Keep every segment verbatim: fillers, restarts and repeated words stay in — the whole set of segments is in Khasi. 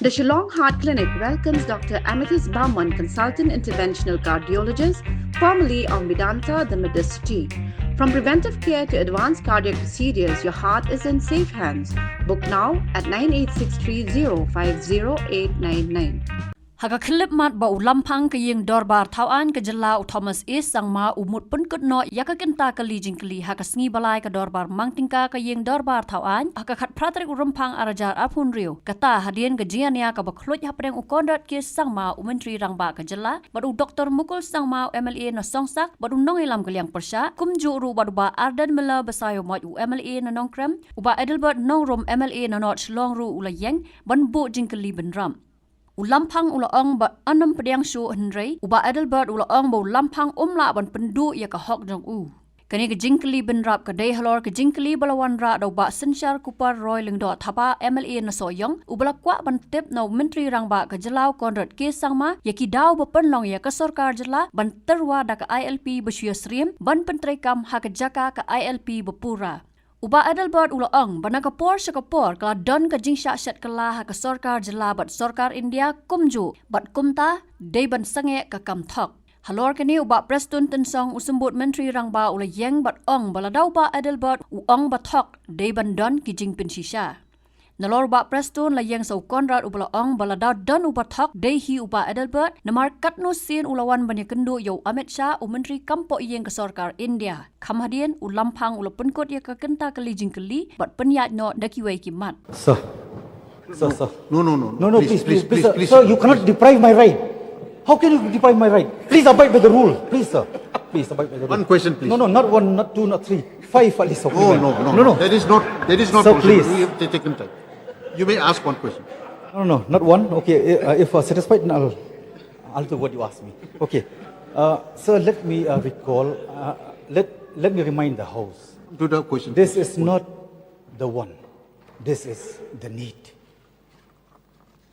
The Shillong Heart Clinic welcomes Doctor Amethyst Barman, Consultant Interventional Cardiologist, formerly of Medanta, the Medicity. From preventive care to advanced cardiac procedures, your heart is in safe hands. Book now at nine eight six three zero five zero eight nine nine. Ha ka khyllipmat ba u Lamphang ka ïing dorbar thawaiñ ka jylla u Thomas A Sangma u mut pynkut noh ïa ka kynta kali jingkylli ha ka sngi ba lai ka dorbar mang tyngka ka ïing dorbar thawaiñ ha ka khatphra tarik u Rymphang arhajar arphew hynriew, kata hadien ka jingïania kaba khluid hapdeng u Conrad K Sangma u Myntri Rangbah ka jylla bad u Doktor Mukul Sangma u M L A na Songsak bad u nongïalam ka liang pyrshah, kumjuh ruh bad u Bah Ardent Miller Basaiawmoit u M L A na Nongkrem, u Bah Adelbert Nongrum M L A na North Shillong ruh u la ïeng ban buh jingkylli bynrap. U Lamphang u la ong ba yn ym pdiang shuh, hynrei u Bah Adelbert u la ong ba u Lamphang um lah ban pynduh ïa ka hok jong u. Kane ka jingkylli bynrap ka dei halor ka jingkylli ba la wanrah da u Bah Synshar Kupar Roy Lyngdoh Thapa M L A na Sohiong, uba la kwah ban tip na u Myntri Rangbah ka jylla u Conrad K Sangma ïa ki daw ba pynlong ïa ka sorkar jylla ban tyrwa da ka I L P ba shu ïasyriem ban pyntreikam ha ka jaka ka I L P ba pura. U Bah Adelbert u la ong ba na ka por sha ka por ka la don ka jingshah shet kylla ha ka sorkar jylla bad sorkar India kumjuh, bad kumta dei ban sangeh ka kam thok. Halor kane u Bah Prestone Tynsong u Symbud Myntri Rangbah u la ïeng bad ong ba lada u Bah Adelbert u ong ba thok, dei ban don ki jingpynshisha. Nalor u Bah Prestone la ïeng sa u Conrad uba la ong ba lada don uba thok, dei hi u Bah Adelbert, namar katno sien u la wan ban ïakynduh ïa u Amit Shah, u Myntri kam poh ïing ka sorkar India. Kham hadien u Lamphang u la pynkut ïa ka kynta kali jingkylli bad pynïaid noh da kiwei ki mat. Sir. Sir, sir. No, no, no, no. No, no, please, please, please, please, sir. Please, sir, you cannot deprive my right. How can you deprive my right? Please abide by the rule. Please, sir. Please abide by the rule. One question, please. No, no, not one, not two, not three. Five at least, okay. No, no, no, no, no. That is not, that is not possible. Sir, please. You have to take time. You may ask one question. No, no, no, not one. Okay, uh, if uh, satisfied, then I'll, I'll do what you ask me. Okay. Uh, sir, let me uh, recall, uh, let, let me remind the House. To the question. This is not the want. This is the need.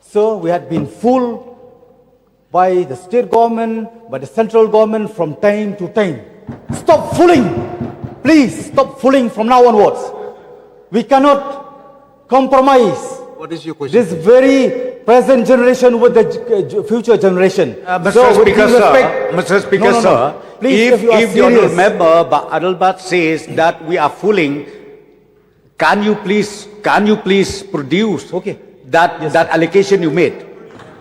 Sir, we had been fooled by the state government, by the central government from time to time. Stop fooling. Please, stop fooling from now onwards. We cannot compromise. What is your question? This very present generation with the g- g- future generation. Uh, Mister Sir, with Speaker, due sir, respect, Mister Speaker, no, no, no. Sir, please, if, if you are if the honourable serious. Member Bah Adelbert says that we are fooling, can you please, can you please produce Okay. that, Yes. that allegation you made?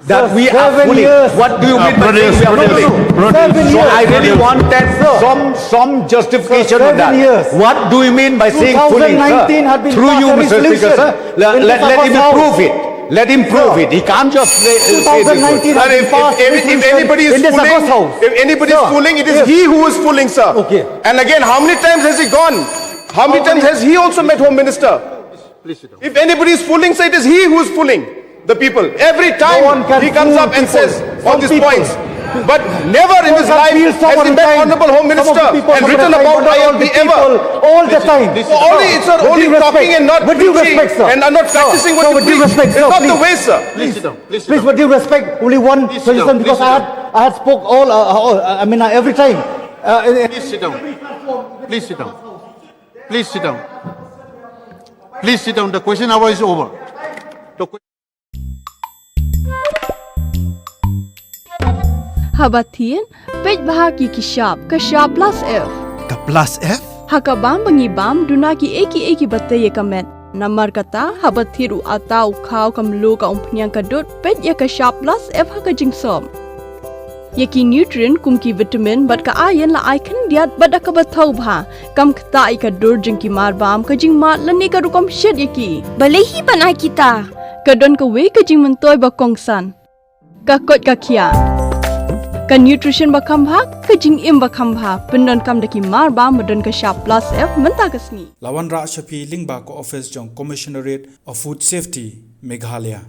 That Sir, we are seven fooling. Years. What do you Uh, mean by saying we are Protest, fooling? Protest, Protest. Seven So years. I really wanted Sir. some, some justification Sir, on that. Seven years. What do you mean by saying fooling, sir? Two thousand nineteen had been Through you, passed a Mister Speaker, resolution sir. Let, in let, this let him House. Prove it. Let him prove Sir. It. He can't just say, say this word. two thousand nineteen had been passed a resolution in this August House. Sir, if, if, if anybody is fooling, if anybody is Sir. fooling, it is Yes. he who is fooling, sir. Okay. And again, how many times has he gone? How many times has he also met Home Minister? Please sit down. If anybody is fooling, sir, it is he who is fooling the people. Every time he comes up and says all these points. But never in his life has he met Honourable Home Minister and written about I L P ever. All the time. So only, it's only talking and not preaching and are not practicing what you preach. It's not the way, sir. Please sit down. Please sit down. Please, with due respect, only one suggestion, because I had, I had spoke all, uh, all, uh, I mean, uh, every time. Uh, in- Please sit down. Please sit down. Please sit down. Please sit down. The question hour is over. The que- Haba thied, peit bha ki ki shap, ka shap plus F. Ka plus F? Ha ka bam ba ngi bam, duna ki ei ki ei kiba tei ïa ka met. Namar kata, haba thied u atta u khaw ka mluh ka umphniang ka dud, peit ïa ka shap plus F ha ka jingsop. Ïa ki nutrient kum ki vitamin bad ka iron la ai khyndiat bad da kaba thaw bha. Kam ktah ïa ka dur jong ki mar bam, ka jingmad lane ka rukom shet ïa ki. Balei hi ban ai kita? Ka don kawei ka jingmyntoi ba kongsan. Ka koit ka khiah. Ka nutrition ba kham bha, ka jingim ba kham bha. Pyndonkam da ki mar bam ba don ka shap plus F mynta ka sngi. La wanrah sha phi lyngba ka office jong Commissionerate of Food Safety, Meghalaya.